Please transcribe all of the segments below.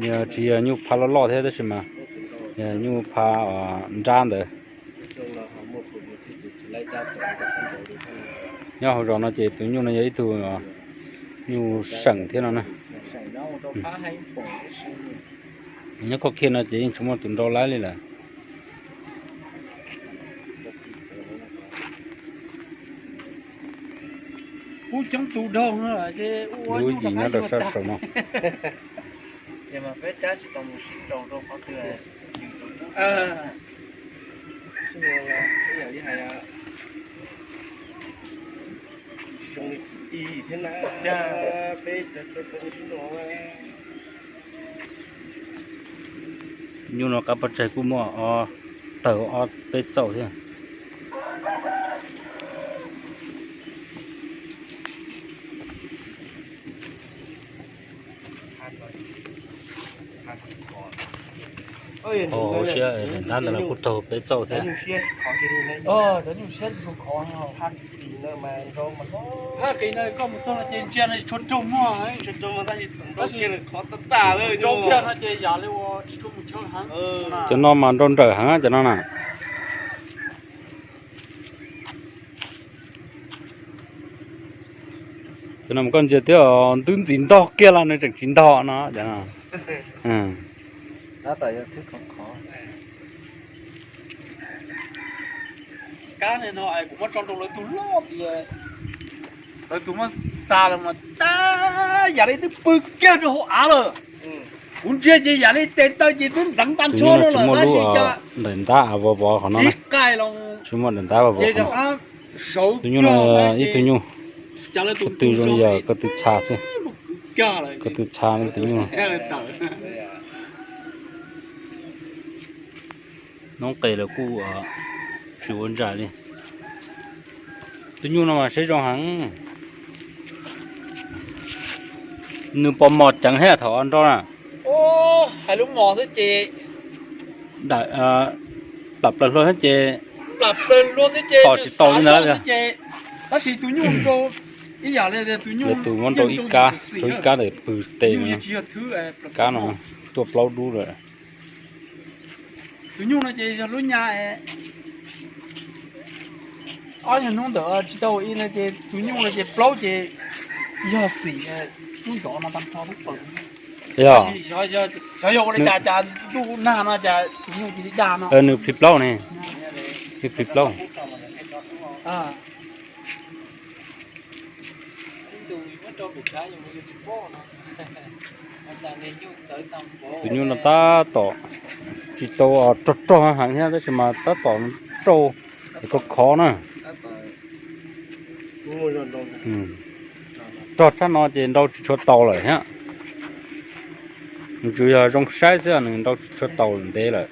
Yog tsis yog nyuj pha loj loj thiab tab sis mas yog nyuj pha nrab ntawd. Nyob hauv zos no ces tus nyuj no yog ib tug nyuj seem thiab no na. Nyob koj kiag no ces yeej tsis muaj tus nrau lawv li lawm. Lub yim nyob rau sab saum no. Nyuj no qab pov tseg kuj muaj ob tawg ob peb txaus thiab. Hauv siab daim ntab ntawd los kuj raug peb txaus thiab. Cov no mas nrau nrawm heev cov no na. Cov no mas koj ntsia twb ntub ntxiv ntog kiag los nws tseem tsis ntog no. Kab no kuv muab tso rau lawv tus loj tias lawv tus muab xa los mas tab yam li twb pw kiag rau hauv av lawm. Kuv ntsia ces yam li tes taw ces twb ntxeev tag nrho no lawm tab sis cas daim ntab av vov vov qhov no, tsis muaj daim ntab vov vov qhov no. Tus nyuj no ib tug nyuj, ko tw zoo li yog ko tw tsha xwb, ko tw tsha tus nyuj. Noob qes lawm kuj tsis ua ntsaj li. Tus nyuj no mas siab zoo heev. Nws pos mos ceev thiab thaum nrau na. Hais lub mos xwb ces plam plaws hlua xwb ces plam plaws hlua xwb ces tom tsis tau li ntawd. Tab sis tus nyuj nrau ib yam li tus nyuj, tus muab nrau ib kab, rau ib kab ntawm pw tes no. Kab no tuaj plaub dub lawm. Tus nyuj no ces yog lub nyab. Ob yog hnub ntawd tsis tau ib no ces tus nyuj no ces plaub ces yog xim lub nrov no tag nrho lub plaws. Xyov yog ua li cas cas ntuj nag no cas tus nyuj cia li daj no. Nws plhis plaub ne, nws plhis plaub. Tus nyuj no tab tom tsis tau rog rog heev thiab tab sis mas tab tom rau es khov khov na. Rog tshaj no ces nrau tsis tshua taus lawm thiab. Nws tsuas yog zoo saib xwb nws nrau tsis tshua taus ntev lawm.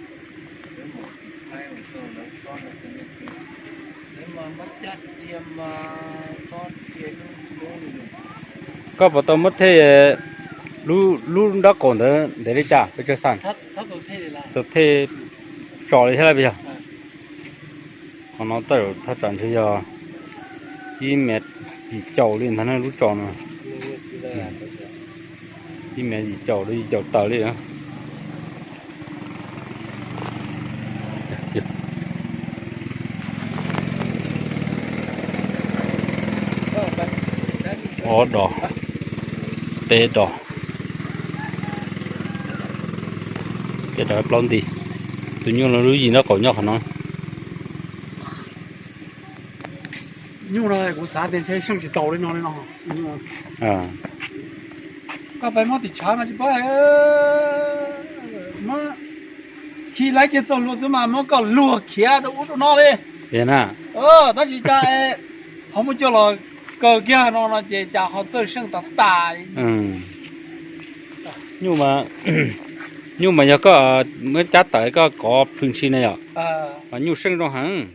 Koj puas tau muab thej lub nrab qaum ntawd ntev li cas pes tsawg xas? Tau thej tso li thiab lawm puas yog? Qhov no thaj tsam ntshe yog ib mev yim caum li ntag na lub tso no. Ib mev yim caum rau yim caum tawm li. Ob dos, peb dos, peb dos plaub nti. Tus nyuj no lub yim nraub qaum nyob qhov no. Nyuj no kuv xav tias ntshe seej tsis taus li no li no. Koj peb muab tim tshav no tsis paub, muab khi laiv kiag txoj hlua xwb mas muab koj luag khiav rau ub rau no li. Tab sis cas ho muaj coj los kaw kiag no no ces cas ho txawj seej tas tas. Nyuj, nyuj mas yog koj muab cab tawm koj kov plhws ntshi na yom, mas nyuj seej zoo heev.